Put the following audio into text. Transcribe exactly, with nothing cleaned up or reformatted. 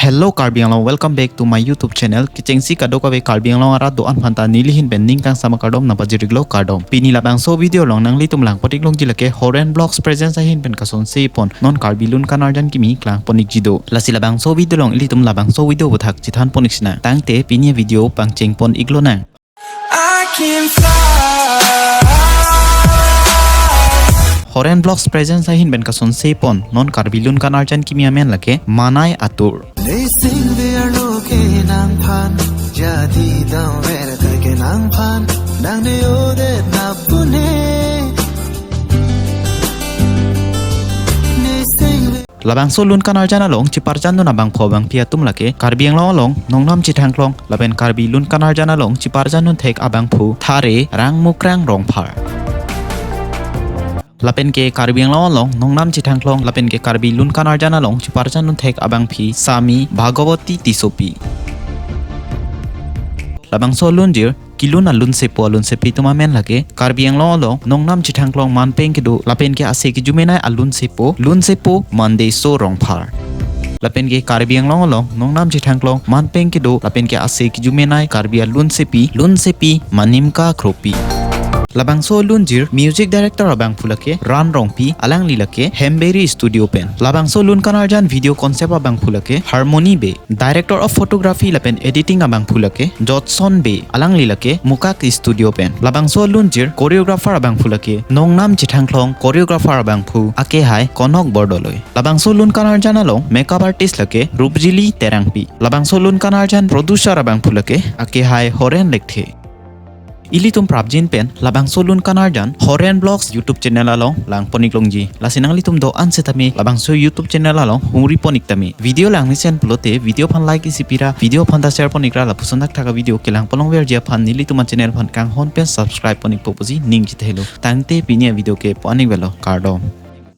Hello Karbi Anglong, welcome back to my YouTube channel. Kechengsi kadokave Karbi Anglong arat do-an aphanta neli ahin pen ning kangsam akardom nangpajir-iklo, kardom. Pini labangso video along nanglitum langpon-iklongji lake Horen Vlogs Presents ahin pen kasonse pon non Karbi Lun Kanarjan kimi klangpon-ikji do. Lasi labangso video along ilitum labangso video aphuthak chethanpon-ik sinang. Tangte pini video pangchengpon-iklonang. I can fly. Horen Vlogs Presents ahin pen kasonse pon non Karbi Lun Kanarjan kimi amen lake Manai Atur. Nesing viarlo ke nangphan, jadi dam ver ta ke nangphan, nang ne odet na pune. Nesing Labangso Lun Kanarjan along cheparjandun abangphu abangphi atum lake Karbi Anglong along nongnam chethangklong lapen Karbi Lun Kanarjan along cheparjandun thek abangphu Thare Rangmukrang Rongphar. Lapen ke Karbi Anglong along nongnam chethangklong lapen ke Karbi Lun Kanarjan along cheparjandun thek abangphi Sami Bhagawati Tissopi. Labangso alunjir kelun alunsepo alunsepi atum amen lake Karbi Anglong along nongnam chethangklong manpeng kedo lapen ke ase kejumenai alunsepo, lunsepo Mandeso Rongphar. Lapen ke Karbi Anglong along nongnam chethangklong manpeng kedo lapen ke ase kejumenai Karbi alunsepi, lunsepi Manimka Kropi. Labangso alunjir music director abangphu lake Ran Rongpi, alangli lake Hemberi Studio pen. Labangso Lun Kanarjan video concept abangphu lake Harmony Bey. Director of photography lapen editing abangphu lake Jotson Bey, alangli lake Mukak Studio pen. Labangso alunjir choreographer abangphu lake nongnam chethangklong choreographer abangphu akehai Konok Bordoloi. Labangso Lun Kanarjan along makeup artist lake Rupjili Terangpi. Labangso Lun Kanarjan producer abangphu lake akehai Horen Lekthe. Ilitum prapjin pen labangso Lun Kanarjan Horen Vlogs YouTube channel along langpon-iklongji. Lasi nanglitum do-an setame labangso YouTube channel along hungri pon-ik tame. Video langmesen pulote video aphan like isi pira, video aphanta share pon-ikra, lapuson thakthak avideo kelang ponlongverji aphan nelitum achannel aphan kanghon pen subscribe pon-ikpo pusi ning chethelo. Tangte pini avideo ke pu-an-ik velo, kardom.